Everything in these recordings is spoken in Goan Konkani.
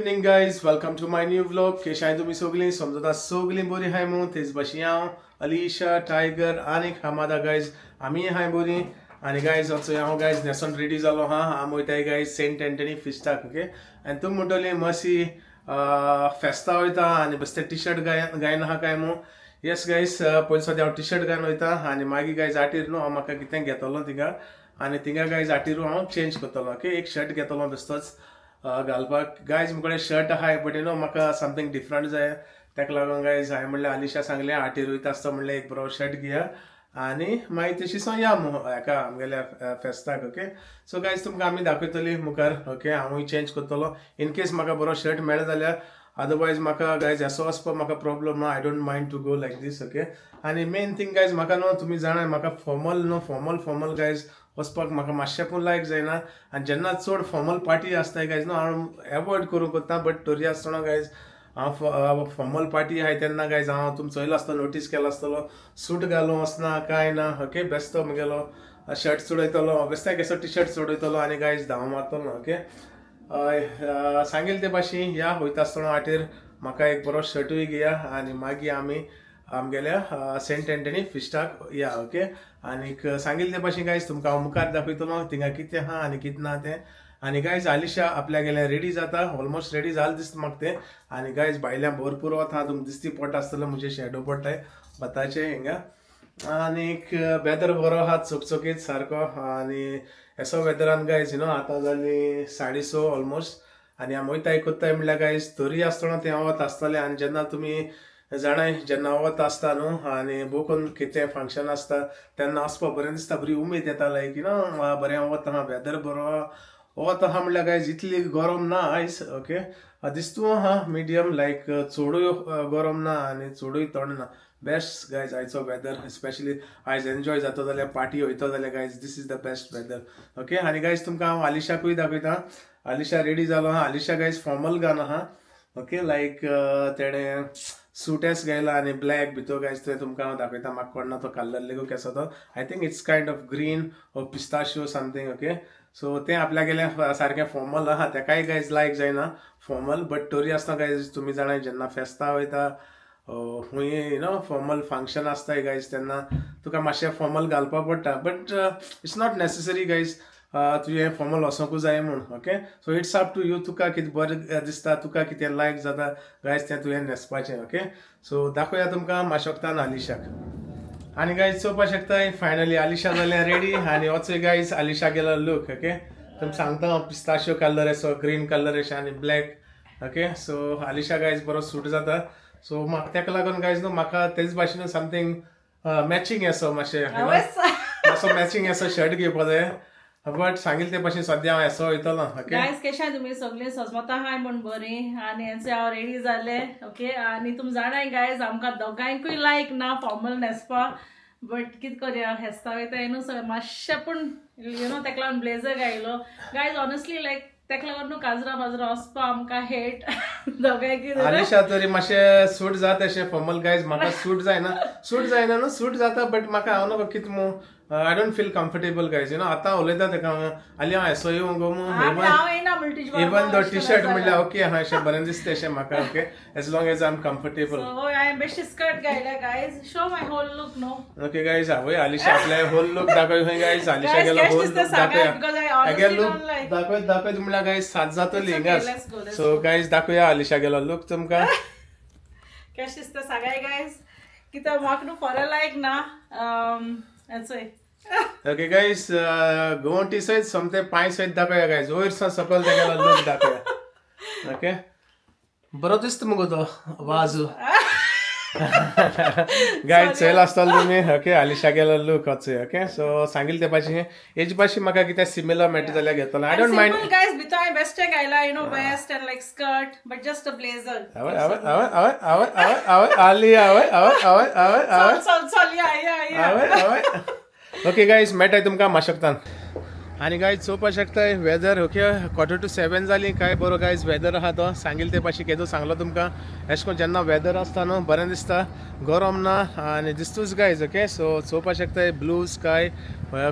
Evening guys, welcome to my new vlog. केशाय तुमी सगळीं? समजता सगळीं बरी हाय मू. तेच भाशेन हांव, अलिशा, टायगर आनी हमादा गायज, आमी हाय बरी. आनी गायज, वचो हांव गायज न्हेसोन रेडी जालो हा. हांव वयताय गायज सेंट एंटनी फिस्टाक. ओके, आनी तुमी म्हणटली मसी फेस्ता वयता आनी बेश्टे टी शर्ट गायन आहा काय मू? येस गायज, पयलीं सद्या हांव टी शर्ट घालून वयता आनी मागीर गायज आटीर न्हू हांव म्हाका कितें घेतलो थिंगा आनी थिंगा गायज आटीरू हांव चेंज करतलो. ओके, एक शर्ट घेतलो बेश्टोच घालपाक. गायज, मुकडे शर्ट आहाय, बट you know म्हाका समथींग डिफरंट जाय. ताका लागून गायज हांवें म्हणलें, आलिशा सांगलें, आटीर वयता आसता म्हणलें एक बरो शर्ट घेया आनी मागीर तशी या मू हेका आमगेल्या फेस्ताक. ओके, सो गायज, तुमकां आमी दाखयतली मुखार. ओके, हांवूय चेंज करतलो इन केस म्हाका बरो शर्ट मेळ्ळो जाल्यार. अदरवायज म्हाका गायज असो वचपाक म्हाका प्रॉब्लम ना. I don't mind to go like this, okay? आनी मेन थिंग गायज, म्हाका न्हू, तुमी जाणा, म्हाका फॉर्मल न्हू, फॉर्मल फॉर्मल गायज वचपाक म्हाका मातशें पूण लायक जायना. आनी जेन्ना चड फॉर्मल पार्टी आसता गायज न्हू, हांव एवॉयड करूंक कोत्ता. बट तरी आसतना गायज हांव फॉर्मल पार्टी आहाय तेन्ना गायज हांव, तुमी चोयलो आसतलो, नोटीस केलो आसतलो, सूट घालूं वचना, कांय ना. ओके, बेस्तो म्हगेलो शर्ट चडयतलो, बेस्ते केसो टी शर्ट चडयतलो आनी गायज धांव मारतलो. ओके, हय, सांगेल ते भाशेन ह्या वयता आसतना वाटेर म्हाका एक बरो शर्टूय घेया आनी मागीर आमी आमगेल्या सेंट एंटनी फिस्टाक या. ओके, आनीक सांगील ते भाशेन गायज तुमकां हांव मुखार दाखयतलो थिंगा कितें आहा आनी कितें ना तें. आनी गायज, आलिशा आपल्या गेल्या रेडी जाता, ऑलमोस्ट रेडी जालें दिसता म्हाका तें. आनी गायज, भायल्यान भरपूर वता तुमकां दिसती पडटा आसतलें, म्हजें शेडो पडटाय वताचें हिंगा. आनीक वेदर बरो आहा, चकचकीत सारको. आनी असो वेदरान गायज you know आतां जालीं 6:30 ऑलमोस्ट आनी आमी वयताय कोत्ताय म्हणल्यार गायज तरी आसतना तें वत आसतलें. आनी जेन्ना तुमी जाणाय, जेन्ना वत आसता न्हू आनी भोव कितें फंक्शन आसता तेन्ना वचपाक बरें दिसता, बरी उमेद येता. लायक you know बरें वत आहा, वेदर बरो आहा, वत आहा म्हणल्यार गायज इतली गरम ना आयज. ओके, दिसतू आहा मिडियम, लायक चडूय गरम ना आनी चडूय थंड ना. बेस्ट गायज आयचो वेदर. स्पेशली आयज एन्जॉय जाता जाल्यार, पार्टी वयतो जाल्यार guys, this is the best weather, okay? आनी गायज, तुमकां हांव आलिशाकूय दाखयता. आलिशा रेडी जालो आहा. आलिशा गायज फॉर्मल घान आहा. ओके, लायक तेणें सुटेस घायला आनी ब्लॅक भितर. गायज, ते तुमकां हांव दाखयता. म्हाका कळना तो कलर लेगू केसो तो. I think it's kind of green or pistachio something, okay? So तें आपल्या गेलें सारकें फॉर्मल आहा. तेकाय गायज लायक जायना फॉर्मल, बट तरी आसतना गायज तुमी जाणा, जेन्ना फेस्तां वयता, खूंय you know formal function आसता गायज, तेन्ना तुका मातशें फॉर्मल घालपाक पडटा. But it's not necessary guys, तुवें फॉर्मल वचोंकूच जाय म्हूण. Okay, so it's up to you. तुका कितें बरें दिसता, तुका कितें लायक जाता गायज, तें तुवें न्हेसपाचें. ओके, सो दाखोवया तुमकां मातशें वखदान आलिशाक. आनी गायज, चोवपाक शकताय, फायनली आलिशा जालें रेडी. आनी वचूय गायज आलिशा गेलो लूक. ओके, तुमकां सांगता हांव, पिस्ताशियो कलर असो, ग्रीन कलर अशें आनी black. Okay, so Alisha guys बरो सूट जाता. सो म्हाका ताका लागून गायज न्हू, म्हाका तेच भाशेन समथींग मॅचींग असो मातशें, मातसो मॅचींग असो शर्ट घेवपा जाय. बट सांगील ते भाशेन सद्या हांव असो वयतलो. ओके. गायज, केशा तुमी सगळीं? सजमता हाय म्हण बरी. आनी हेंचे हांव रेडी जालें. ओके, आनी तुमी जाणाय गायज, आमकां दोगांयकूय लायक ना फॉर्मल न्हेसपा, बट कित करया, फेस्ता वयता न्हू, सगळें मातशें पूण you know तेका लागून ब्लेजर घायलो. गायज, ऑनेस्टली लायक तेका लागून न्हू काजरा बाजरा वचपा आमकां हेट दोगांयकूय. आलिशा तरी मातशें सूट जाता अशें फॉर्मल. गायज, म्हाका सूट जायना. सूट जायना न्हू, सूट जाता, बट म्हाका हांव नको कितें मू, I don't feel comfortable guys. आतां उलयता तेका हांव, आली, हांव एसो येवं गो मू? हांव येना म्हणटा तुजे. इवन दो टी शर्ट म्हणल्यार ओके आहा, अशें बरें दिसता अशें म्हाका. Okay, as long as I am comfortable. So हांवें बेश्टी skirt घायल्या. Guys, show my whole look no. Okay guys, हांवूय आलिशा आपल्या होल लूक दाखय खंय. गायज, आलिशा गेलो होल लूक दाखया. लूक दाखयत दाखयत म्हणल्यार गायज 7 जातली हिंगाच. सो गायज, दाखोवया आलिशा गेलो लूक तुमकां. केशें दिसता सांगाय गायज. कित्याक म्हाका न्हू फोरे लायक ना हेचोय. ओके गायज, गोंटी सयत सोमते पांय सयत दाखोवया गायज. वयर सावन सकयल तेगेलो लूक दाखोवया. ओके, बरो दिसता मुगो तो वाजू. गायज, चोयला आसतलो तुमी. ओके, आलिशा गेलो लूक वचूय. ओके, सो सांगील ते भाशेन, हेजे भाशेन म्हाका कितें सिमिलर मेळटा जाल्यार घेतलो, I don't mind. Guys, भितर हांवें बेश्टें घायला, vest and like skirt, but just a blazer. आवय आवय आवय आवय आवय आवय आवय आली, आवय आवय आवय आवय आवय. चल चल, या या या. आवय आवय. ओके गायज, मेळटाय तुमकां मातशें. आनी गायज, चोवपाक शकताय वेदर. ओके, 6:45 जाली. काय बरो गायज वेदर आहा तो. सांगील ते भाशेन, केदो सांगलो तुमकां, एशें करून जेन्ना वेदर आसता न्हू, बरें दिसता, गरम ना आनी दिसतूच गायज. ओके, सो चोवपाक शकताय, ब्लू स्काय,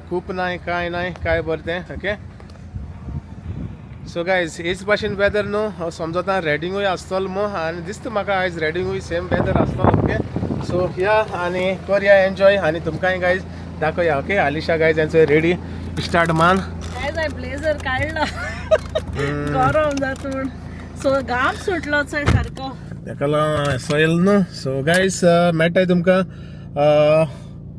खूब नाय, कांय नाय, काय बरें तें. ओके. सो गायज हेच भाशेन वेदर न्हू हांव समजता रेडिंगूय आसतलो मो आनी दिसता म्हाका आयज रेडिंगूय सेम वेदर आसतलो. ओके सो या आनी करया एन्जॉय आनी तुमकांय गायज दाखोवया. ओके आलिशा गायज यांचो रेडी स्टार्ट मान. गायज हांवें ब्लेजर काडलो, गरम जाता म्हूण. सो घाम सुटलो चोय सारको. ताका लागून सोयल न्हू. सो गायज मेळटाय तुमकां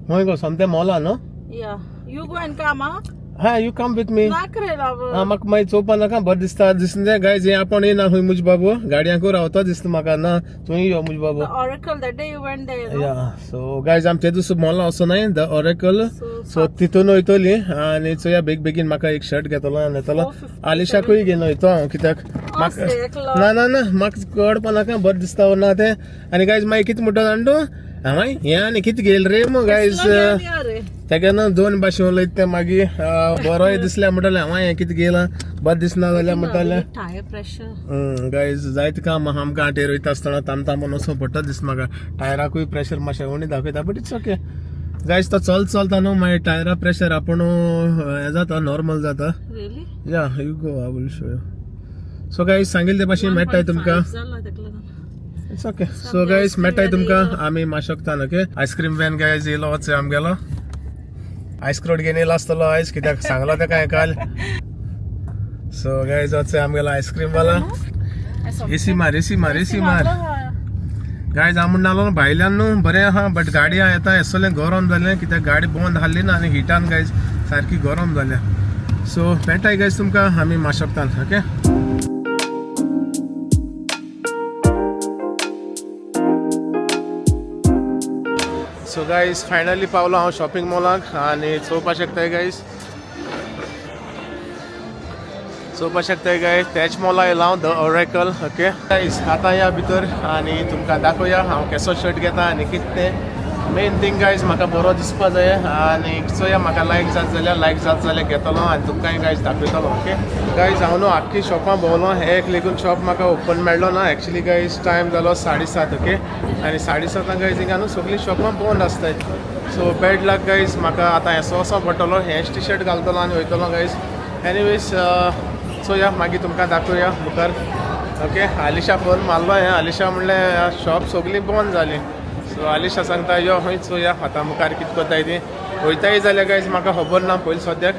खंय गो, सोमतें मॉला न्हू. Yeah, you go and come ah. हा, you come with me. नाक रे बाबू. हा, म्हाका मागीर चोवपा नाका, बरें दिसता दिसता गायज. हें आपूण येना खंय मुज बाबू, गाडयांकूय रावता दिसता म्हाका. ना तूंय यो मुज बाबू. The Oracle that day you went there, no? Yeah so guys आम ते दुसरो मॉला वचोनाय, the Oracle. So सो तितून वयतली आनी चोया बेग बेगीन म्हाका एक शर्ट घेतलो आनी येतलो. 457. आलिशाकूय घेवन वयतो हांव कित्याक म्हाका एकलो. ना ना ना, म्हाका कळपा नाका, बरें दिसता ना तें. आनी गायज मागीर कितें म्हणटा जाणा तूं, हांवें हें आनी कितें घेयल रे मग गायज. कसलो घेवन यो रे. तेका न्हू दोन भाशेन उलयता तें मागीर बरोय दिसल्या म्हणटालें हांवें हें कितें घेयलां, बरें दिसना जाल्यार म्हणटालें. Tyre pressure. गायज जायते काम आहा आमकां वाटेर वयता आसतना ताम वचूं पडटा दिसता म्हाका. टायराकूय प्रेशर मातशें उणें दाखयता, बट it's okay guys. तो चल चलता न्हू मागीर टायरा प्रेशर आपूण हें जाता, नॉर्मल जाता. Really? Yeah, you go, I will show you. So guys सांगील ते भाशेन मेळटाय तुमकां. 1.5 जाला ताका लागून. It's okay. So guys मेळटाय तुमकां आमी माशोकतान. Okay ice cream van guys येयलो वच आमगेलो आयस्क्रोड घेवन येयलो आसतलो आयज, कित्याक सांगलो तेका हांवें काल. सो गायज वच आमगेलो आयस्क्रीम वाला. एसी मार, एसी मार, एसी मार. गायज हांव म्हणटालो भायल्यान न्हू बरें आहा, बट गाडी येता येसलें गरम जालें, कित्याक गाडी बंद आहली ना आनी हिटान गायज सारकी गरम जाल्या. सो मेळटाय गायज तुमकां आमी माशोकतान. ओके सो गायज फायनली पावलो हांव शॉपिंग मॉलाक आनी चोवपाक शकताय गायज, चोवपाक शकताय गायज त्याच मॉला येयला हांव, the Oracle. Okay guys आतां या भितर आनी तुमकां दाखोवया हांव केसो शर्ट घेता आनी कितें तें. मेन थींग गायज म्हाका बरो दिसपा जाय आनी चोया म्हाका लायक जात जाल्यार, लायक जात जाल्यार घेतलो आनी तुमकांय गायज दाखयतलो. ओके गायज हांव न्हू आख्खी शॉपां भोंवलो, एक लेगून शॉप म्हाका ओपन मेळ्ळो ना. एक्चुली गायज टायम जालो 7:30. ओके आनी 7:30 गायज हिंगा न्हू सगळीं शॉपां बंद आसताय. सो बॅड लक गायज, म्हाका आतां हेसो वचो पडटलो, हेंच टी शर्ट घालतलो आनी वयतलो गायज. एनिवेज चोया मागीर तुमकां दाखोवया मुखार. ओके आलिशा फोन मारलो हें, आलिशा म्हणलें शॉप सगळीं बंद जालीं. सो आलिशा सांगता यो खंय चोया आतां मुखार कितें करताय ती, वयताय जाल्यार गायज म्हाका खबर ना पयलीं सद्याक.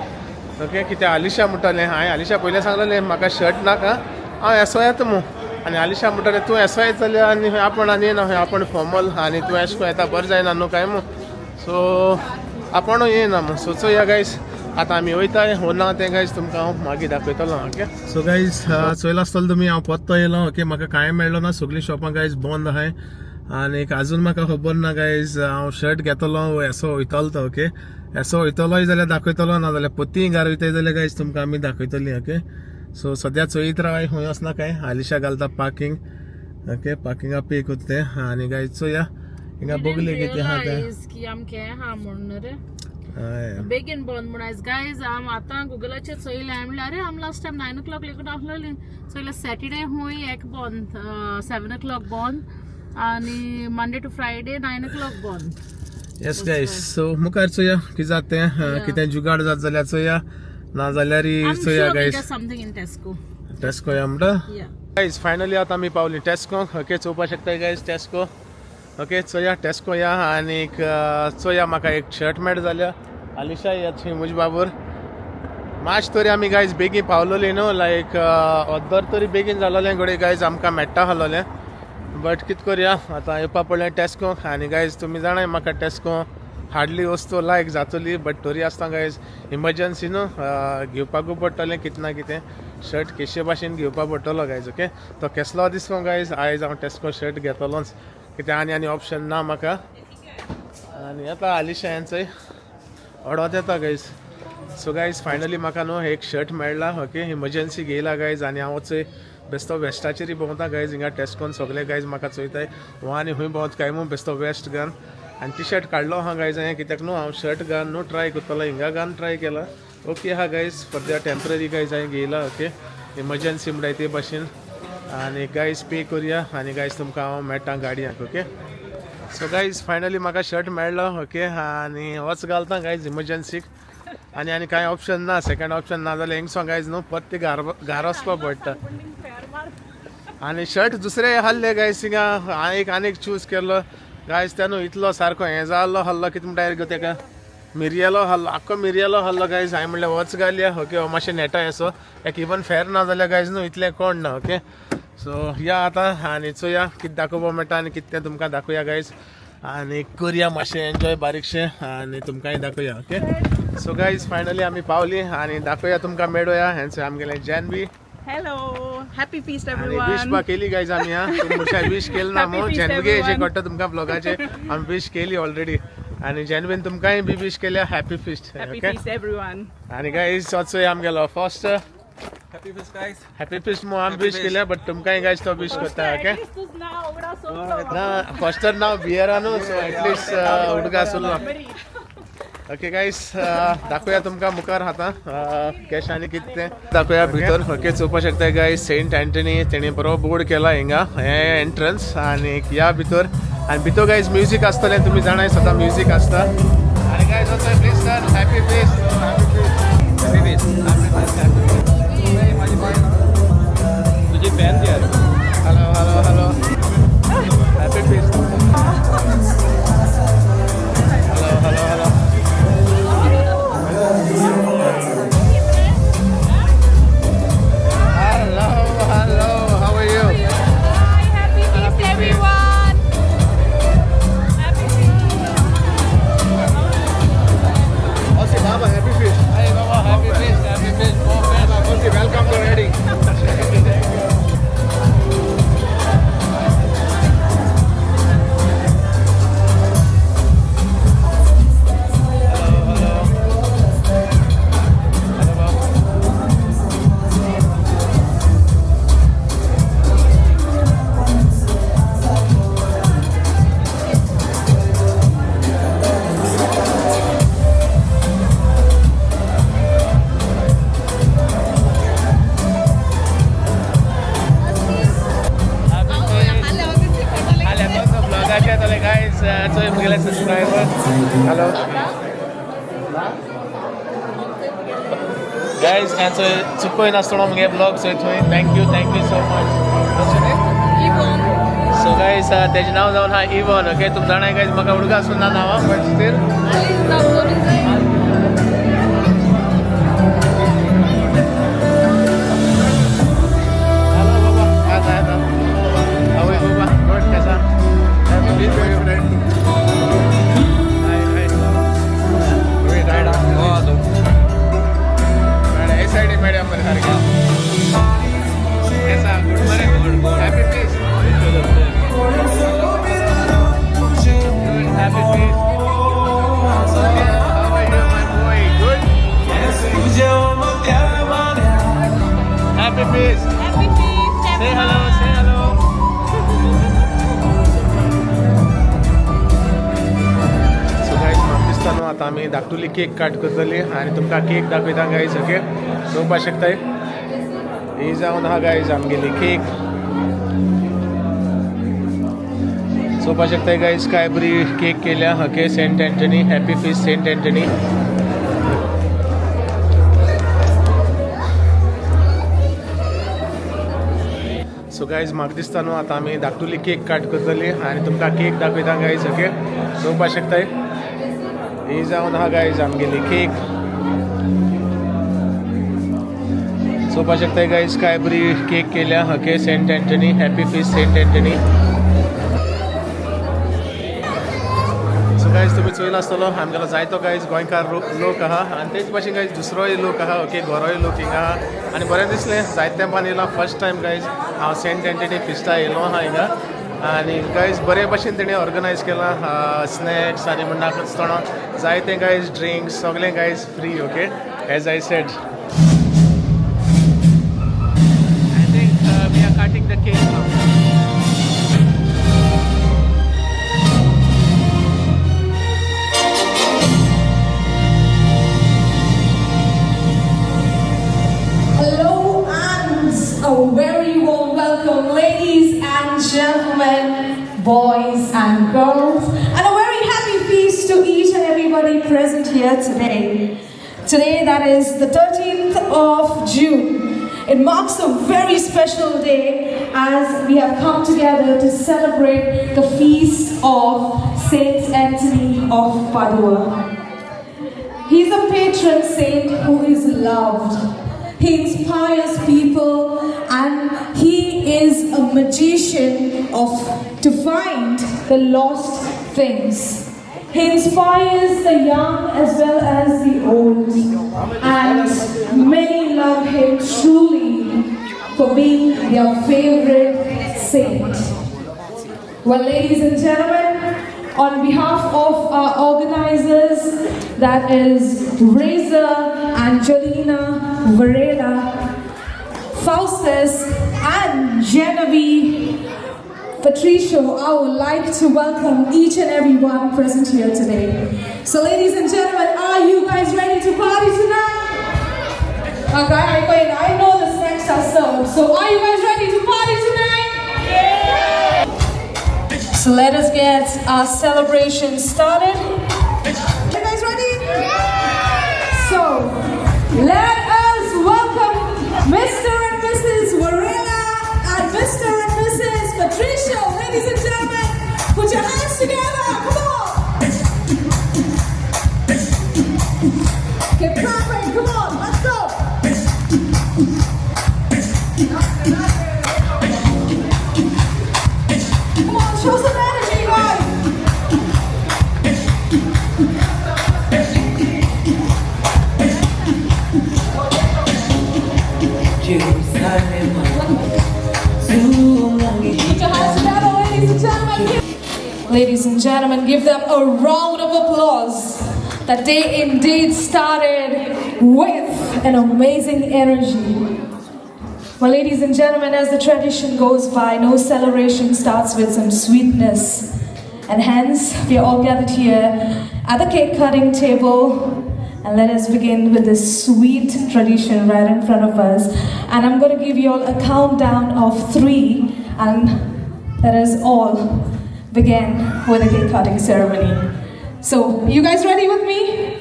ओके कित्याक आलिशा म्हणटालें, हांवें आलिशा पयलें सांगलेलें म्हाका शर्ट नाका हांव येसो येता मू, आनी आलिशा म्हणटालें तूं येसो येता जाल्यार आनी खंय आपूण आनी येना, खंय आपूण फॉर्मल आनी तूं एशें कोन्न येता बरें जायना न्हू काय मू. सो आपूण येना मू. सो चोया गायज आतां आमी वयताय हो ना तें गायज तुमकां हांव मागीर दाखयतलो. ओके सो गायज चोयला आसतलो तुमी हांव परतो येयलो. ओके म्हाका कांय मेळ्ळो ना, सगळीं शॉपां गायज बंद आहाय आनी अजून म्हाका खबर ना गायज हांव शर्ट घेतलो वो येसो वयतलो तो. ओके येसो वयतलोय जाल्यार दाखयतलो, ना जाल्यार पोती घार वयताय जाल्यार गायज तुमकां आमी दाखयतली. ओके सो सद्या चोयत राव खंय वचना काय. आलिशा घालता पार्किंग. ओके पार्किंगा पे करता तें आनी गायज चोया हिंगा बगले कितें आहा तें. Realize की आमकें आहा म्हूण रे. हय. बेगीन बंद म्हूण आयज गायज आम आतां गुगलाचेर चोयलें म्हणल्यार अरे आम लास्ट टायम 9 o'clock लेगून आहलोलीं. चोयलें सॅटर्डे हूंय एक बंद, 7 o'clock बंद आनी मंडे टू फ्रायडे 9 o'clock बंद. येस गायज सो मुखार चोया कितें जाता तें, कितें जुगाड जात जाल्यार चोया, ना जाल्यार चोया guys. Something in Tesco. Tesco या म्हणटा. या. गायज फायनली आतां आमी पावली टेस्को. ओके चोवपाक शकताय गायज टेस्को. ओके चोया टेस्को या आनीक चोया म्हाका एक शर्ट मेळटा जाल्यार. आलिशा येता थंय म्हजे बाबर. मातशें तरी आमी गायज बेगीन पावलोली न्हू, लायक अर्दर तरी बेगीन जालोलें घडये गायज आमकां मेळटा आहलोलें, बट कितें करया आतां येवपा पडलें टेस्को. आनी गायज तुमी जाणाय म्हाका टेस्को हार्डली वस्तू लायक जातली, बट तरी आसतना गायज इमर्जन्सी न्हू घेवपाकूय पडटलें कितें ना कितें, शर्ट केशे भाशेन घेवपा पडटलो गायज. ओके तो केसलो दिसलो गायज आयज हांव टेस्को शर्ट घेतलोच, कित्याक आनी आनी ऑप्शन ना म्हाका. आनी येता आलिशा हेंचय ऑडोत येता गायज. सो गायज फायनली म्हाका न्हू एक शर्ट मेळ्ळा. ओके इमर्जन्सी घेयला गायज आनी हांव चोय बेस्तो वेस्टाचेरय भोंवता गायज हिंगा टेस्कोन सगळे गायज म्हाका चोयताय हो आनी खूंय भोंवता काय म्हूण बेस्तो वेस्ट घान आनी टी शर्ट काडलो आहा गायज हांवें, कित्याक न्हू हांव शर्ट घान न्हू ट्राय करतलो, हिंगा घान ट्राय केला. ओके आहा guys for the temporary guys हांवें घेयला. ओके इमर्जन्सी म्हणटाय ते भाशेन. आनी गायज पे करुया आनी गायज तुमकां हांव मेळटा गाडयांक. ओके सो गायज फायनली म्हाका शर्ट मेळ्ळो. ओके आनी होच घालता गायज इमर्जन्सीक. आनी आनी कांय ऑप्शन ना, सेकंड ऑप्शन ना जाल्यार हिंगसो गायज न्हू परते घार घार वचपा पडटा. आनी शर्ट दुसरे आहले गायज थिंगा एक आनीक चूज केल्लो गायज त्या न्हू इतलो सारको हें जाल्लो आहलो कितें म्हणटा गो तेका मिरयेलो आहलो, आख्खो मिरयेलो आहलो गायज. हांवें म्हणलें वच घालया ओके, हो मातशें नेटाय असो एक इवन फेर ना जाल्यार गायज न्हू इतलें कोण ना. ओके सो या आतां आनी चोया कितें दाखोवपाक मेळटा आनी कितें तें तुमकां दाखोवया गायज, आनी करया मातशें एन्जॉय बारीकशें आनी तुमकांय दाखोवया. ओके सो गायज फायनली आमी पावली आनी दाखोवया तुमकां, मेळोया हेंच आमगेलें जॅनबी. Hello, happy feast आनी विश everyone. बा केली गायज आमी. हा तुमच्या विश केली ना Happy मग feast, जॅनबी हेजे everyone. कळटा तुमकां ब्लॉगाचे आमी विश केली ऑलरेडी आनी जॅनबीन तुमकांय बी विश केल्या happy feast. Happy okay feast everyone. आनी गायज असोय आमगेलो first Happy feast, guys. Happy feast मग आमी Happy wish feast. केल्या बट तुमकांय गायज तो विश करता. ओके तूच ना उगडा सोदलो. ना फस्टर नाव बियरा न्हू, सो एटलिस्ट उडगा सुरलो. ओके गायस दाखोवया तुमकां मुखार आतां कॅश आनी कितें तें दाखोवया भितर. ओके चोवपाक शकता गायस सेंट अँटनी तेणी बरो बोर्ड केला हिंगा, हें एंट्रन्स आनी ह्या भितर. आनी भितर गायज म्युजीक आसतलें, तुमी जाणाय सदां म्युजीक आसता. आनी guys वचोय please sir, happy feast. Happy feast. Happy feast. Happy feast. तुझी फॅन यार. Hello hello hello, happy feast. Hello hello hello. Hello, hello, how are you? Hi, happy feast everyone. Happy feast. Aussie Baba, happy feast. Hey Baba, happy feast, happy feast, more feast. Aussie, welcome to Reading. Hello, hello. Hello, Baba. ब्लॉगाचे येतले गायज, चोय म्हगेले सबस्क्रायबर. हॅलो गायज, हें चोय चुकोय नासतना म्हगे ब्लॉग चोय थंय. Thank you, thank you so much. So guys तेजें नांव जावन आहा इवन. ओके तुम जाणाय गायज म्हाका उडगा आसून ना नांवां बट स्टील. हॅलो बाबा, येता येता. आवय बाबा, गुड कसा? Happy feast. Hi hi. हो तो. हे सायडी मेळया मरे सारकें. केसा गुड मरे? Good. Happy feast. Good, happy feast. How are you, my boy? Good? Happy feast. Happy feast. Say hello, say hello. So guys, म्हाका दिसता न्हू आतां आमी धाकटुली केक काट करतली आनी तुमकां केक दाखयता गायज. ओके चोवपाक शकताय ही जावन आहा गायज आमगेली केक. चोवपाक शकताय गायज काय बरी केक केल्या. Okay Saint Anthony, happy feast Saint Anthony. So guys म्हाका दिसता न्हू आतां आमी धाकटुली केक काट करतली आनी तुमकां केक दाखयता गायज. ओके चोवपाक शकताय ही जावन आहा गायज आमगेली केक. चोवपाक शकताय गायज काय बरी केक केल्या. Okay Saint Anthony, happy feast Saint Anthony. So guys तुमी चोयला आसतलो आमगेलो जायतो गायज गोंयकार लोक आहा आनी तेच भाशेन गायज दुसरोय लोक आहा. ओके गोरोय लोक हिंगा आहा आनी बरें दिसलें जायते तेंपान येयला. फर्स्ट टायम गायज हांव सेंट एंटनी फिस्टा येयलो आहा हिंगा आनी गायज बरे भाशेन तेणें ऑर्गनायज केलां स्नॅक्स आनी म्हण नाका आसतना जायते गायज ड्रिंक्स सगळें guys free. Okay as I said, I think we are cutting the cake now. Hello and a very warm welcome, ladies and gentlemen, boys and girls, and a very happy feast to each and everybody present here today. Today, that is the 13th of June. It marks a very special day as we have come together to celebrate the feast of Saint Anthony of Padua. He's a patron saint who is loved. He inspires people and he is a magician of to find the lost things. He inspires the young as well as the old. And many love him truly for being their favorite saint. Well, ladies and gentlemen, on behalf of our organizers, that is Razor, Angelina, Varela, Faustus, and Genevieve Patricio, I would like to welcome each and every one present here today. So, ladies and gentlemen, are you guys ready to party tonight? Okay, I know the snacks are served. So, are you guys ready to party tonight? So let us get our celebration started. You guys ready? Yeah! So let us welcome Mr. and Mrs. Varela and Mr. and Mrs. Patricio. Ladies and gentlemen, put your hands together. Come on. Keep clapping. Come on. Let's go. Come on, show some energy, guys. Put your hands together, ladies and gentlemen. Ladies and gentlemen, give them a round of applause. That day indeed started with an amazing energy. Well, ladies and gentlemen, as the tradition goes by, no celebration starts with some sweetness. And hence, we are all gathered here at the cake cutting table. And let us begin with this sweet tradition right in front of us. And I'm going to give you all a countdown of 3. And let us all begin with the cake cutting ceremony. So, you guys ready with me?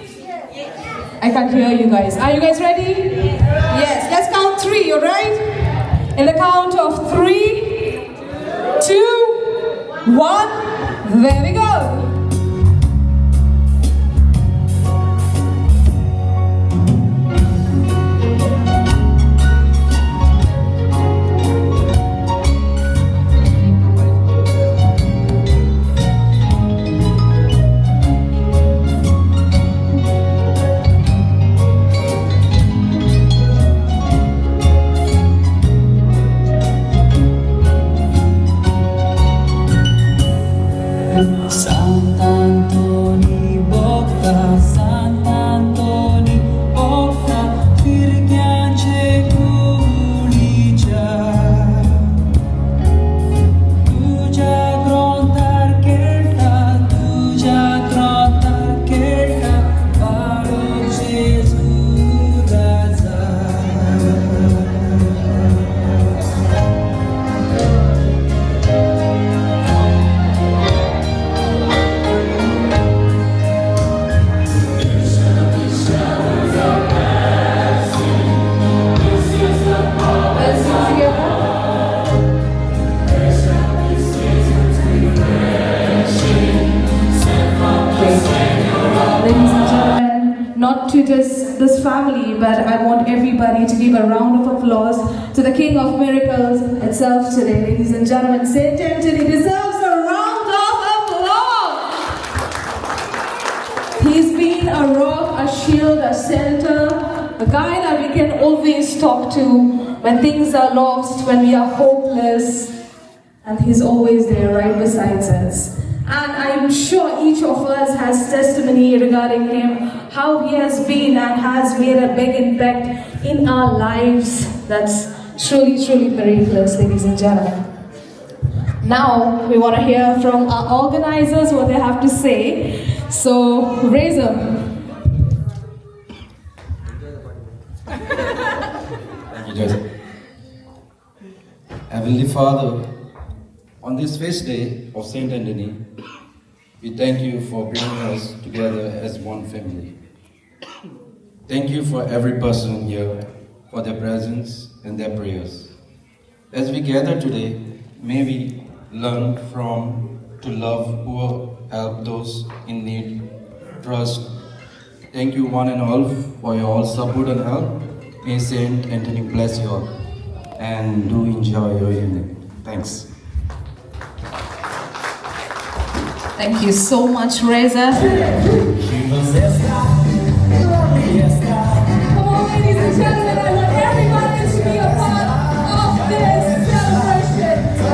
I can't hear you guys. Are you guys ready? Yes. Let's count 3, all right? In the count of 3, 2, 1, there we go. Sant'Antoni bocca, Sant'Antoni bocca, फिरक्यांचे कुळीच्या. तुझ्या ग्रंथार खेळटा, तुझ्या ग्रंथार खेळटा, बाळक जेजू राजा. Let's sing together. Ladies and gentlemen, not to just this family, but I want everybody to give a round of applause to the King of Miracles itself today. Ladies and gentlemen, Saint Anthony deserves a round of applause. He's been a rock, a shield, a shelter, a guy that we can always talk to when things are lost, when we are hopeless, and he's always there right beside us. And I'm sure each of us has testimony regarding him, how he has been and has made a big impact in our lives. That's truly, truly miraculous, ladies and gentlemen. Now we want to hear from our organizers what they have to say. So, Razor. Thank you, Joseph. Heavenly Father, on this feast day of Saint Anthony, we thank you for bringing us together as one family. Thank you for every person here for their presence and their prayers. As we gather today, may we learn from to love who help those in need, trust. Thank you one and all for your all support and help. May Saint Anthony bless you all and do enjoy your evening. Thanks. Thank you so much, Reza. Come on, ladies and gentlemen, I want everybody to be a part of this celebration.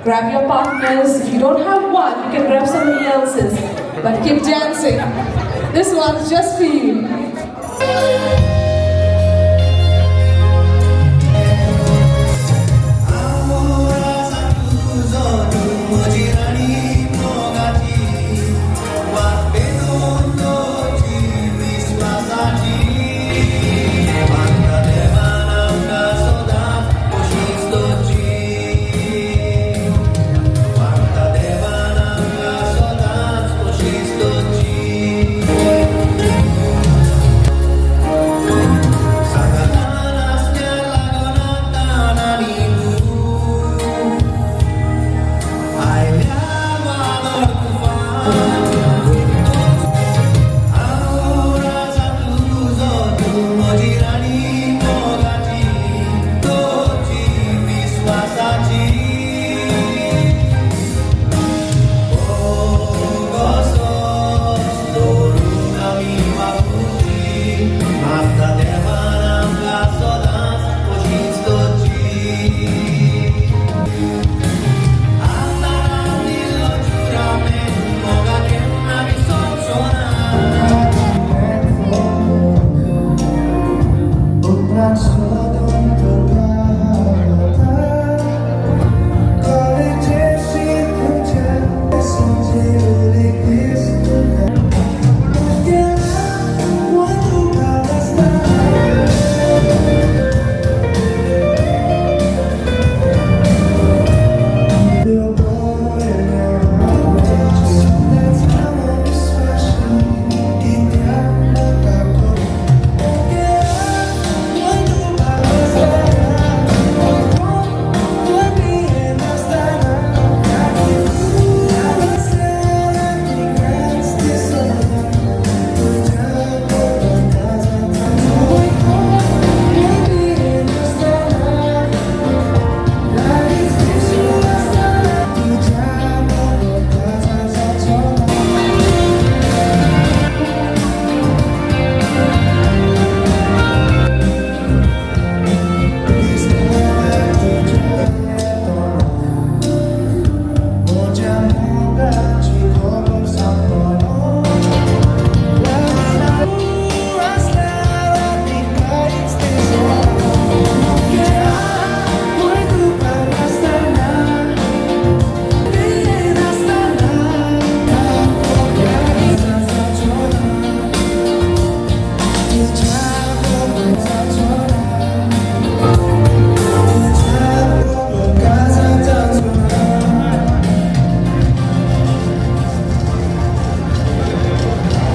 Grab your partners. If you don't have one, you can grab somebody else's. But keep dancing. This one's just for you.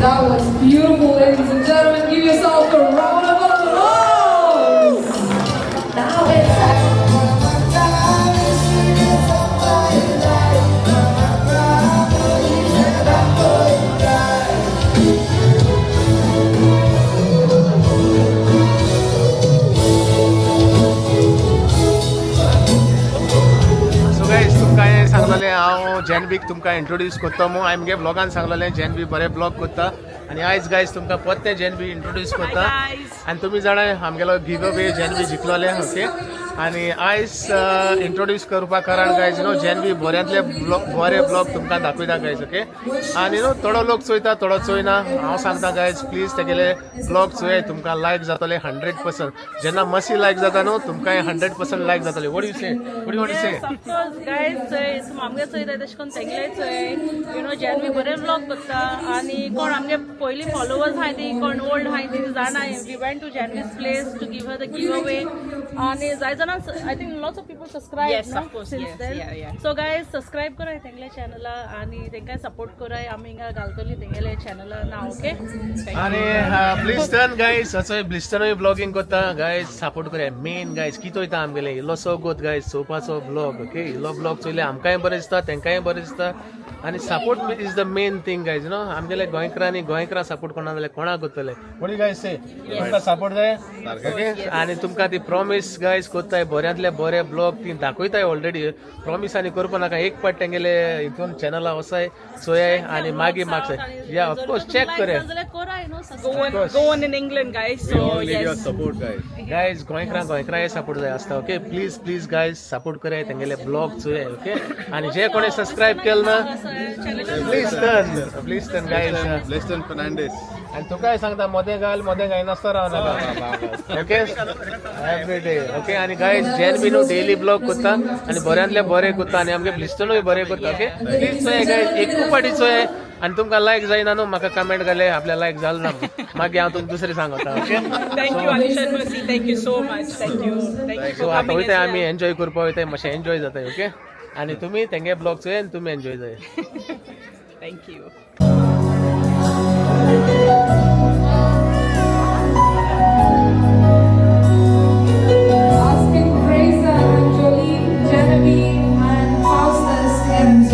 That was beautiful, ladies and gentlemen. Give yourself a round of applause. Now it's so guys तुमकां हें सांगलेलें हांव जेनबीक तुमकां इंट्रोड्यूस करता मू. हांवें मगे ब्लॉगान सांगलेलें जेनबी बरें ब्लॉग करता आनी आयज गायज तुमकां परतें जेनबी इंट्रोड्यूस करता. आनी तुमी जाणा आमगेलो गिव अवे जेनबी जिखलोलें ओके. आनी आयज इंट्रोड्यूस करपा कारण गायज you know जेनबी बऱ्यांतले ब्लॉग बरे ब्लॉग तुमकां दाखयता गायज ओके. आनी न्हू थोडो लोक चोयता थोडो चोयना. हांव सांगता गायज प्लीज तेगेले ब्लॉग चोयाय, तुमकां लायक जातले 100%. जेन्ना मसी लायक जाता न्हू तुमकांय 100% लायक जातले. What you say, what you say? Yes, of course, guys, चोय आमगे चोयता तशें करून तेगले चोय you know जेन्ना बरें ब्लॉग करता. आनी कोण आमगे पयलीं फॉलोवर्स आहाय ती कोण ओल्ड आहाय ती जाणा we went to Janvi's place to give her the give away. आनी जाय जाणां I think lots of people subscribe. Yes, of course, yes, yeah, yeah. So guys subscribe कराय तेंगले चॅनला आनी तेंकां सपोर्ट कराय. आमी हिंगा घालतली तेंगेले चॅनला ना ओके. आनी ब्लिस्टन गायज असो ब्लिस्टनूय ब्लॉगिंग करता गायज, सपोर्ट करया. मेन गायज कितें वयता आमगेले इल्लोसो गोत गायज चोवपाचो ब्लॉग ओके. इल्लो ब्लॉग चोयले आमकांय बरें दिसता तेंकांय बरें दिसता. आनी support is the main thing guys न्हू. आमगेले गोंयकारांनी गोंयकारां सपोर्ट करना जाल्यार कोणाक करतले? कोणी गायज से तुमकां सपोर्ट जाय ओके. आनी तुमकां ती प्रॉमीस गायज करताय बऱ्यांतले बरे ब्लॉग ती दाखयताय ऑलरेडी. प्रॉमीस आनी करपा नाका, एक पाट तेंगेले हितून चॅनला वसाय चोयाय आनी मागीर मागसाय. या ऑफकोर्स चॅक करया. जाल्यार कराय न्हू Go subscribe. on, go on in England, guys. So yes. Support guys. Guys गोंयकारां गोंयकारां सपोर्ट जाय आसता okay. Please please guys support कराय तेंगेले ब्लॉग चोयाय ओके. आनी जे कोणी सबस्क्रायब केलें ना please turn, please turn guys. Bleston Fernandes. आनी तुकाय सांगता मोदें घाल मोदें घायनासतना राव नाका ओके एवरी डे ओके. आनी गायज जेन बी न्हू डेली ब्लॉग करता आनी बऱ्यांतले बरें करता आनी आमगे ब्लिस्टनूय बरें करता ओके. प्लीज चोयाय गायज एकू पाटी चोयाय आनी तुमकां लायक जायना न्हू म्हाका कमेंट घाले आपल्या लायक जालें ना मागीर हांव तुमकां दुसरें सांगता okay. Thank you, Alisha and Mercy. Thank you so much. Thank you. Thank you so for आतां coming वयता as आमी well. Enjoy करपा वयताय मातशें एन्जॉय जाताय ओके. आनी तुमी तेंगे ब्लॉग चोय आनी तुमी एन्जॉय जाय. Thank you. Asking Fraser and Jolene, Genevieve and Faustus and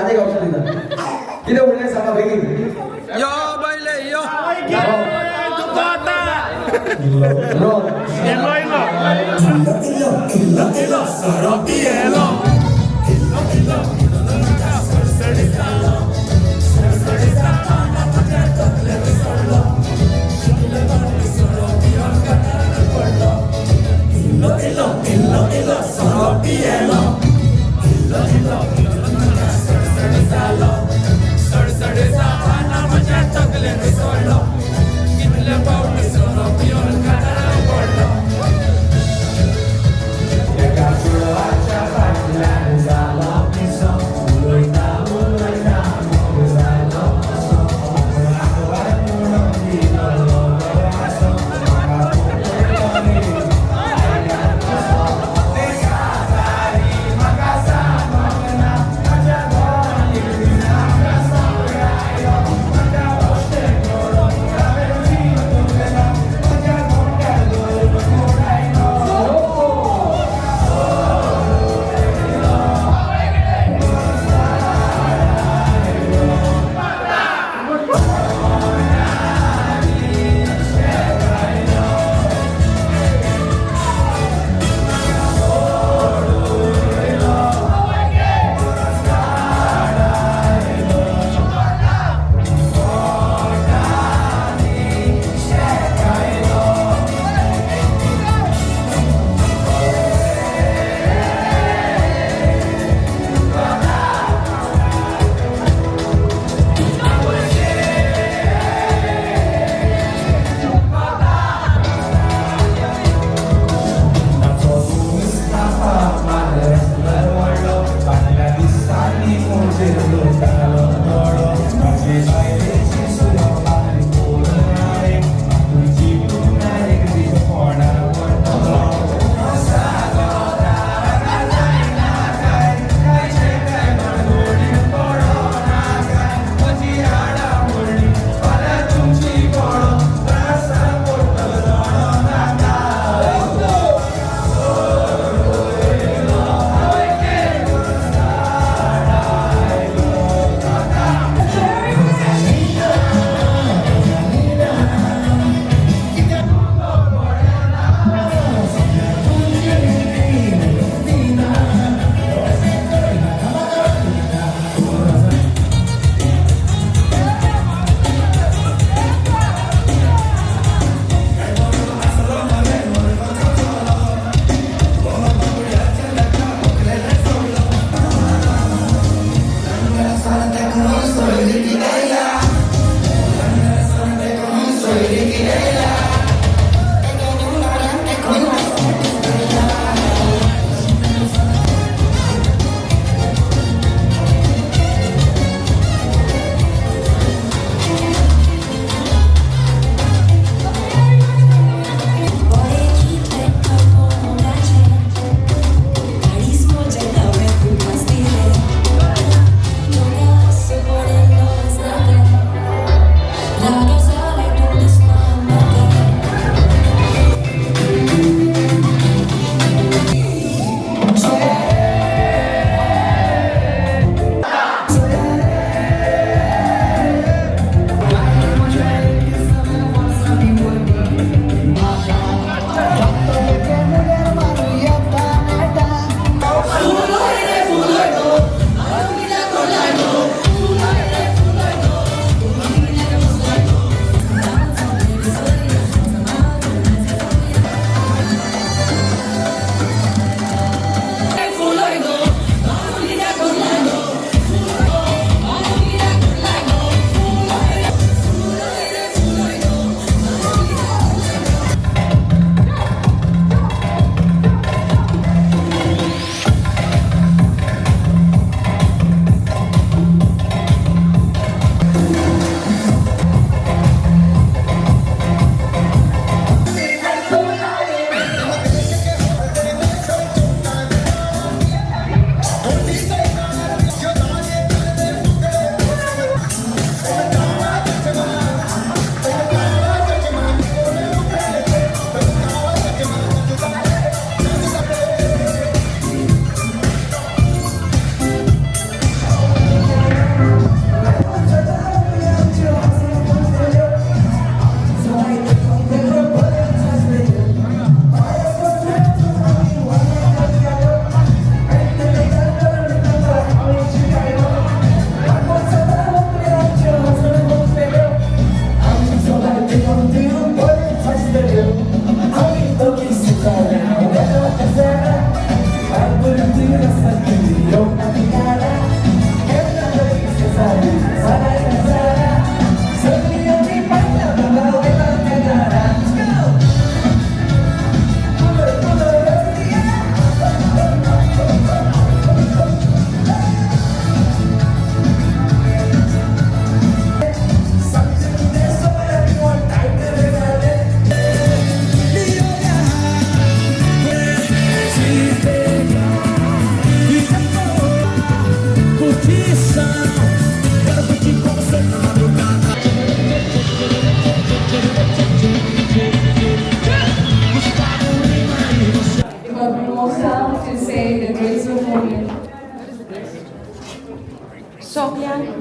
आनी एक ऑप्शन दिता. कितें उरलें सांगा बेगीन. यो बायले यो. रो. एका चेडवाच्या फाटल्यान जालो पिसो.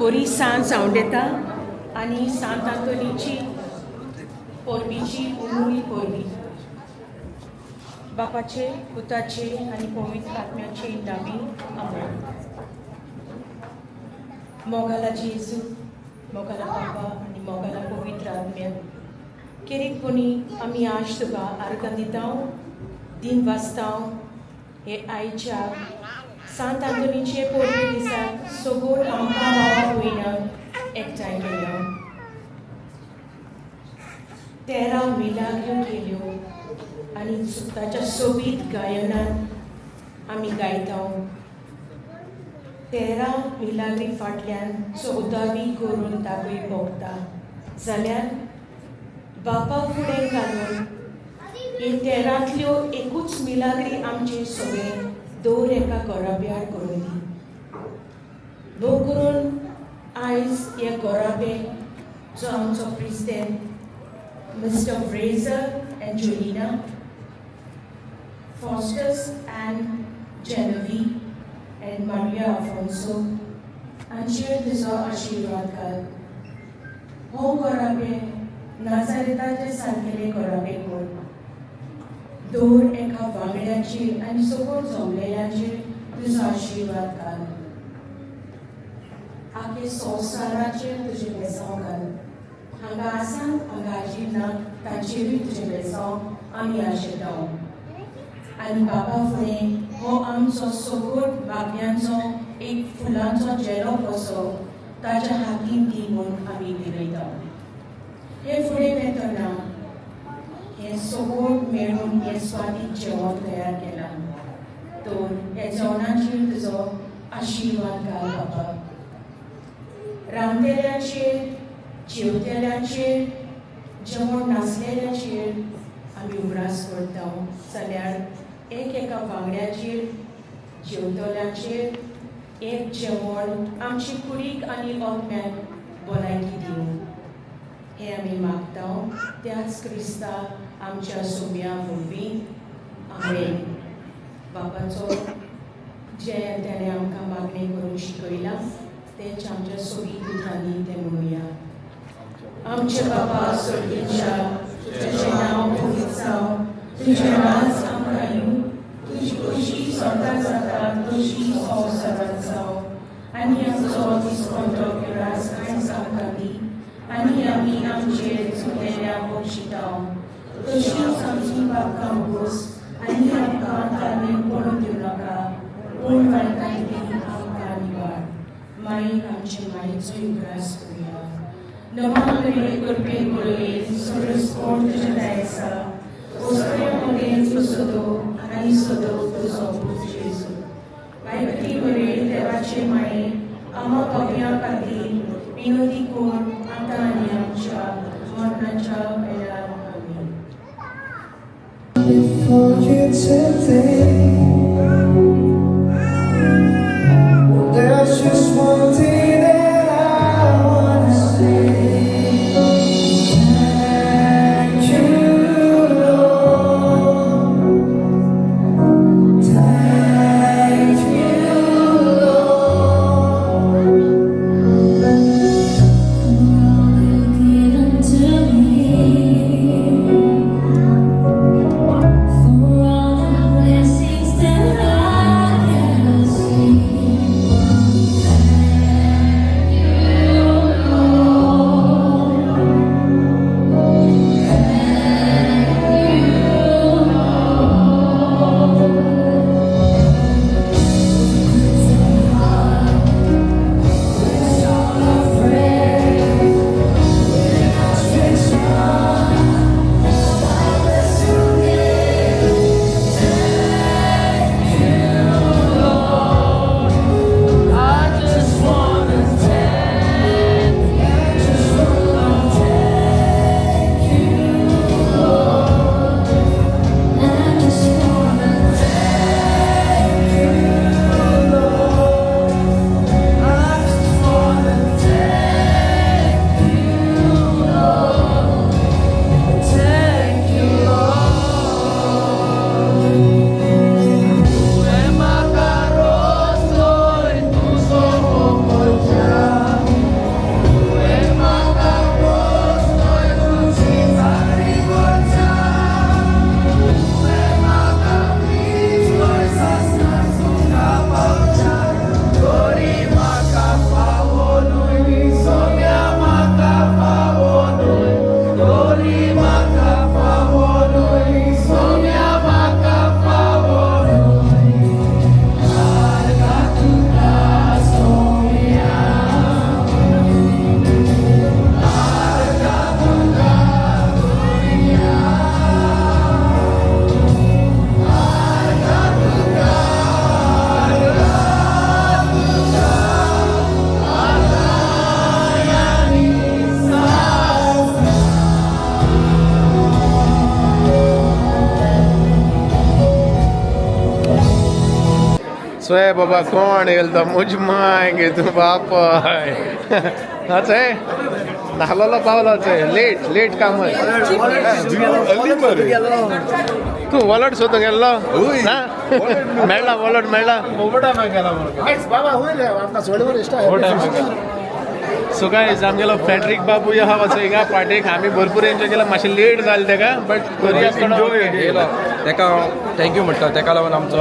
बरी सांज सावंड येता आनी सांत आंतोनीची परबीची उमुळी परबी. बापाचे, पुताचे आनी पवित्र आत्म्याचे नावी, आमेन. मोगाला जेजू, मोगाला बाबा आनी मोगाला पवित्र आत्म्या, केरीकपणी आमी आज तुका आर्गां दिता, दिन वाचता. हे आयच्या सांत आंतोनीचे परबे दिसा सगळ आमकां भावा भयणांक एकठांय केल्या, 13 मिलाग्यो केल्यो आनी ताच्या सोबीत गायनान आमी गायता. 13 मिलाग्री फाटल्यान 14वी करून दाखय भोगता जाल्यार बापा फुडें घालून ही 13तल्यो एकूच मिलाग्री आमचे सगळे दर एका घराब्यार करून दी. भोव करून आयज हे घराबे जो आमचो president Mister Fraser and Jolina, Faustus and Genevieve and Maria Afonso हांचेर तुजो आशिर्वाद घाल. हो घराबे नाजारेताचे सारकेले घराबे कर. दर एका वांगड्याचेर आनी सगळ जमलेल्याचेर तुजो आशिर्वाद घाल. आखे संवसाराचेर तुजें बेसांव घाल. हांगा आसा, हांगा आजी ना, तांचेरूय तुजें बेसांव आमी आशेता. आनी बाबा फुडें हो आमचो सगळ वाग्यांचो एक फुलांचो झेलो कसो ताच्या हातीन दी म्हूण आमी मिरयता. हे फुडें वेतना हें सगळ मेळून हें स्वादीक जेवण तयार केलां, तर ह्या जेवणाचेर तुजो आशिर्वाद घाल बाबा. रांदलेल्याचेर, जेवतेल्याचेर, जेवण नासलेल्याचेर आमी उगडास करता जाल्यार एक एका वांगड्याचेर, जेवतल्याचेर एक जेवण आमची कुडीक आनी आत्म्याक भलायकी दिवं हें आमी मागता त्याच क्रिस्ता आमच्या सोम्या वरवीं, आमेन. बापाचो जें ताणें आमकां मागणें करूंक शिकयलां तेंच आमच्या सोबीत उतरांनी तें म्हणुया. आमचे बाबा स्वर्गीच्या, तुजें नांव पवित्र जावं, तुजें राज आमकां येवं, तुजी खोशी स्वर्गात जाता तशी संवसारांत जावं. आनी आमचो दिसपट्टो राज आयज आमकां दी आनी आमी आमचेर चुकलेल्या बक्षिता तशीच आमची पापकां बोस आनी आमकां तालमेन पडून दिवं नाका, पूण वायटांतली आमकां निवार. माई आमचे मायेचो उगडास करुया. नवा कृपेन बरोवन सर्वस्पोण तुजें आसा, वस्तुया मदें तूं सदो आनी सदो तुजो पूत जेजू. मायती बरे देवाचे माये, आमा पापयां खातीर विनोदी कोण आतां आनी आमच्या मरणाच्या वेळार. आमेन. Before you today, well, there's just one thing that I wanna say. Thank you, Lord. Thank you, Lord. For all you've given to me, for all the blessings that चोय बाबा कोण येयलो तो मुजमाय गे तूं बापाय चोय नाहलोलो पावलो चोय लेट लेट कामय तूं वॉलट सोदूंक गेल्लो ना मेळ्ळा वॉलट मेळ्ळा. सो गायज आमगेलो फ्रेडरीक बाबू आहा वचो हिंगा पार्टीक आमी भरपूर एन्जॉय केला. मातशें लेट जालें तेका बट तरी आसतना तेका हांव thank you म्हणटा. तेका लागून आमचो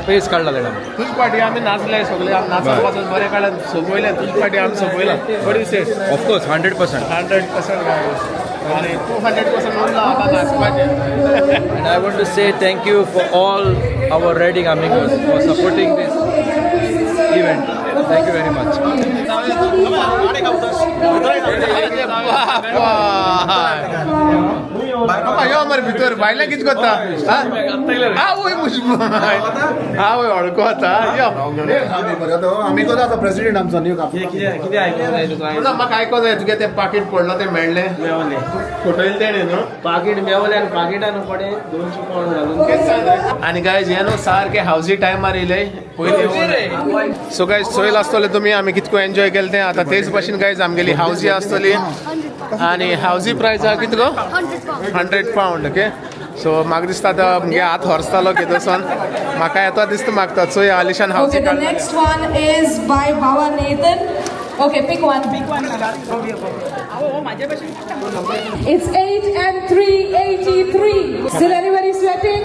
पेस काडला तेणें. तुज पार्टी आमी नाचले सगळे आमी नाचत वाचत बरें काडला सोंपयलें. तुज पार्टी आमी सोंपयला. What you say? Of course 100%. 100% आनी 200% उरला आतां नाचपाचें. And I want to say thank you for all our riding amigos for supporting this event. Thank you very much. बाबा यो मरे भितर भायल्यान कितें करता? आवय मुजमाय आवय हडको आतां यो. प्रेसिडेंट आमचो न्यू ना म्हाका आयको जाय तुगे तें पाकीट पडलो तें मेळ्ळें फटयलें तेणें न्हू पाकीट मेवलें आनी पाकिटान पडे 200 पावंड घालून. आनी गायज हें न्हू सारकें हावजी टायमार येयले पयलीं. सो गायज चोयल आसतलें तुमी आमी कितको एन्जॉय केलें तें. आतां तेच भाशेन गायज आमगेली हावजी आसतली आनी हावजी प्रायस आहा कितको 100 पावंड. ओके सो म्हाका दिसता आतां मुगे हात हरसतालो कितें म्हाका येता दिसता मागता. चोय आलिशान हावजी. Okay, the next one is by Baba Nathan. Okay, pick one. Pick one. It's 8 and 383. Still anybody sweating?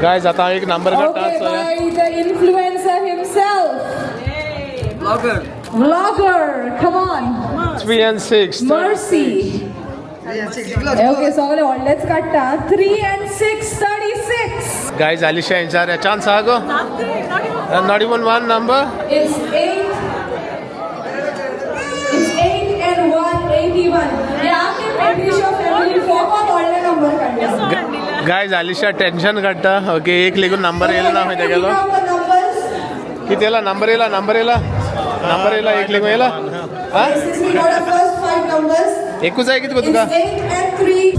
Guys आतां एक नंबर काडटा. Okay, by the influencer himself. Vlogger. Vlogger, come on. 3 and 6. Mercy. Okay, सगळे व्हडलेच काडटा. 3 and 6, 36. Guys Alisha हेंच्यार चान्स आहा गो? Not even one number. It's 8. It's 8 and 181. Yeah, आमचे पेट्रिशो फॅमिली फोकत व्हडले नंबर काडले. गायज आलिशा टेन्शन काडटा. ओके एक लेगून नंबर येयलो ना खंय तेगेलो. कितें येयला नंबर येयला नंबर येयला नंबर येयला एक लेगून येयला. एकूच जाय कितें गो तुका? It's 8 and 3.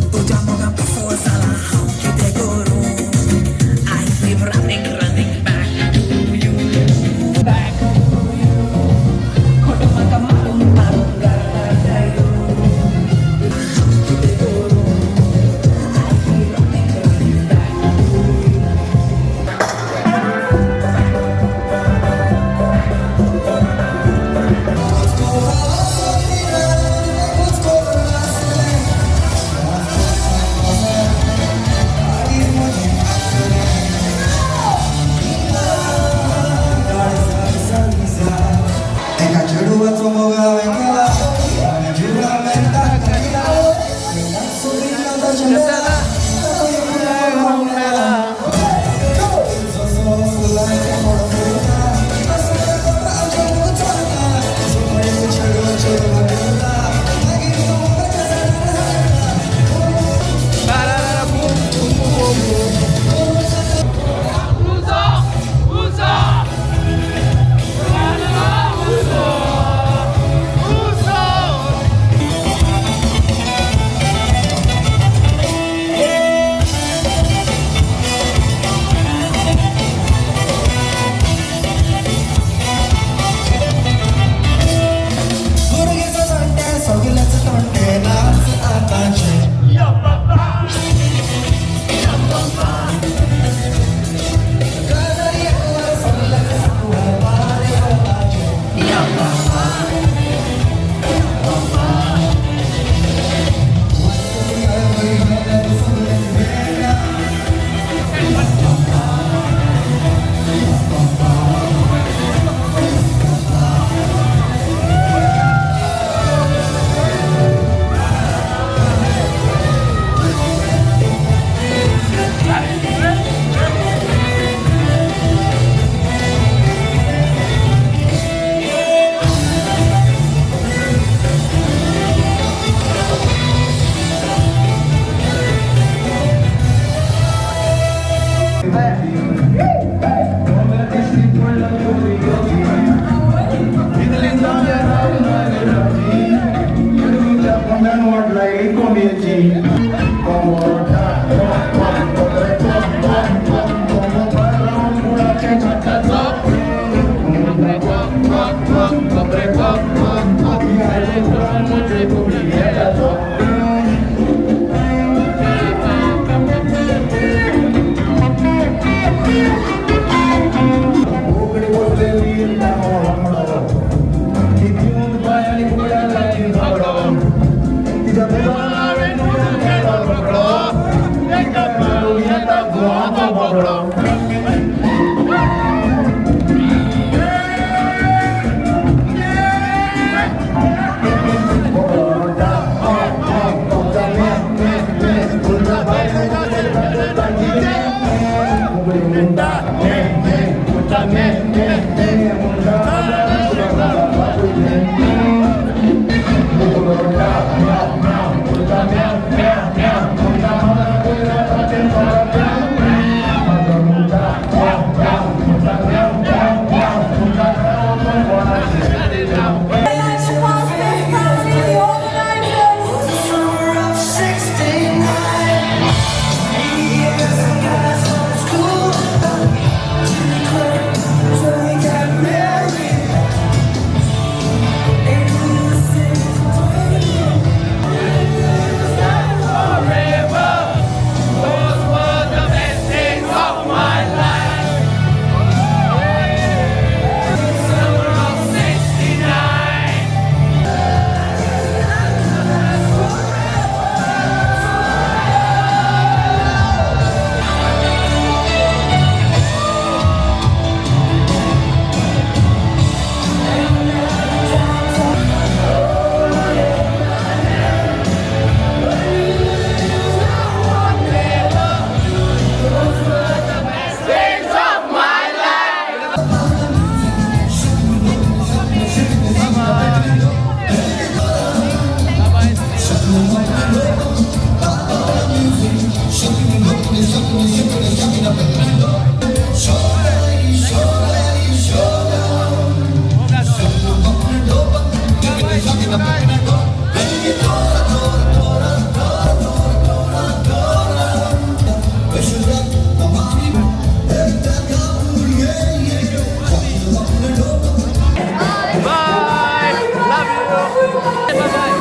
Bye. Love you. Bye bye.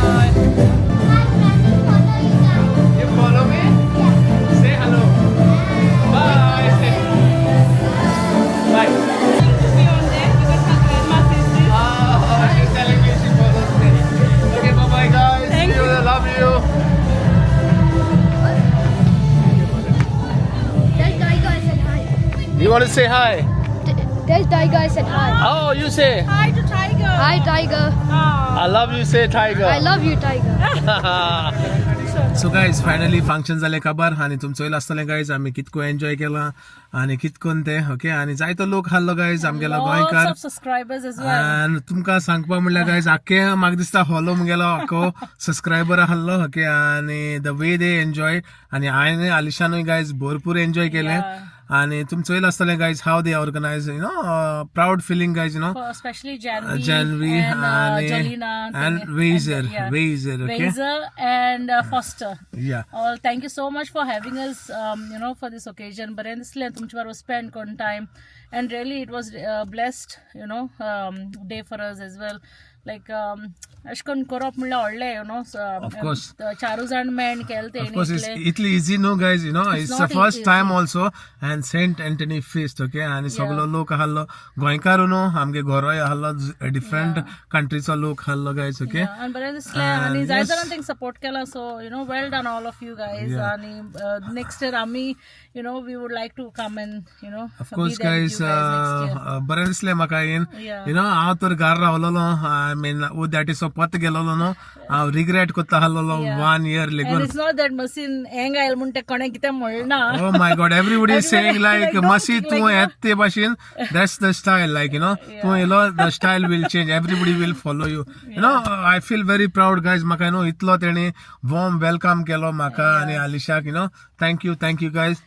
Bye. You follow me? Say hello. Bye. Say. Bye. Oh, she's telling me she follows me. Okay, bye bye guys. Thank See you. you. Love you. There's Tiger said hi. You want to say hi? There's Tiger said hi. Oh, you say. Hi to Tiger. Hi, Tiger. I love you. Say tiger. I love you, Tiger. So guys, finally function जालें काबार आनी तुमचो येयला आसतलें गायज आमी कितको एन्जॉय केला आनी कितकोन ते ओके आनी जायतो लोक आहलो गायज आमगेलो Lots गोंयकार of subscribers as well. आनी तुमकां सांगपा म्हणल्यार गायज आख्खे म्हाका दिसता हॉलो मुगेलो आख्खो सबस्क्रायबर आहलो ओके आनी the way they enjoy आनी हांवें आलिशानूय गायज भरपूर एन्जॉय केलें Yeah. आनी तुमचो येयला आसतलें guys how they organize, proud feeling guys, you know. For especially Janvi, Janvi and Jolina and Weiser, yeah. Weiser, okay? Weiser and Foster. Yeah. All thank you so much for having us, for this occasion. बरें दिसलें तुमचे बरोबर spend करून time, and really it was blessed, day for us as well. Like अशें करून करप म्हणल्यार व्हडलें, you know. Of course. चारूय जाण मेण केलें Of course, it's तेणी itli easy, no, guys. You know, it's, the not first easy. Time also, and Saint Anthony feast, okay. आणि सगलो लोक आहलो गोंयकार न्हू आमगे घरोय आहलो डिफरंट कंट्रीचो लोक आहलो गायज, ओके. आनी बरें दिसलें आनी And जाय yes. जाणांनी तांकां सपोर्ट केला, so well done all of you guys. Yeah. आनी नेक्स्ट इयर आमी we would like to come and Of course, guys, बरें दिसलें म्हाका येन. Yeah. You know हांव तर घर रावलोलो, I mean that is पत गेलोलो न्हू हांव रिग्रेट कोत्ता आहलोलो वन इयर And लेगून. it's not that machine हेंग आयल म्हूण ते कोणें कितें म्हणना. Oh my God, everybody is saying like, Everybody, like, Masi, don't tu like, ette bashin, that's the style, like, tu elo, the style will change, everybody will follow you. I feel very proud, guys, maka, itlo teni warm welcome kelo maka ani Alishaक, thank you guys,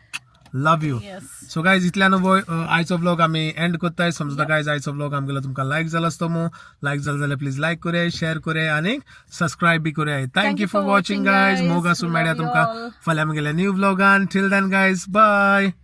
love you. Yes. So guys, इतल्यान आयचो व्लॉग आमी एंड करताय. समजता गायज आयचो व्लॉग आमगेलो तुमकां लायक जाला आसतो मू. लायक जालो जाल्यार प्लीज लायक करूया, शेअर करूया आनी सबस्क्रायब बी करूया. Thank you for watching guys. मोग आसूं We मेळया love you तुमकां all. फाल्यां आमगेल्या new व्लॉगान. Till then guys, bye.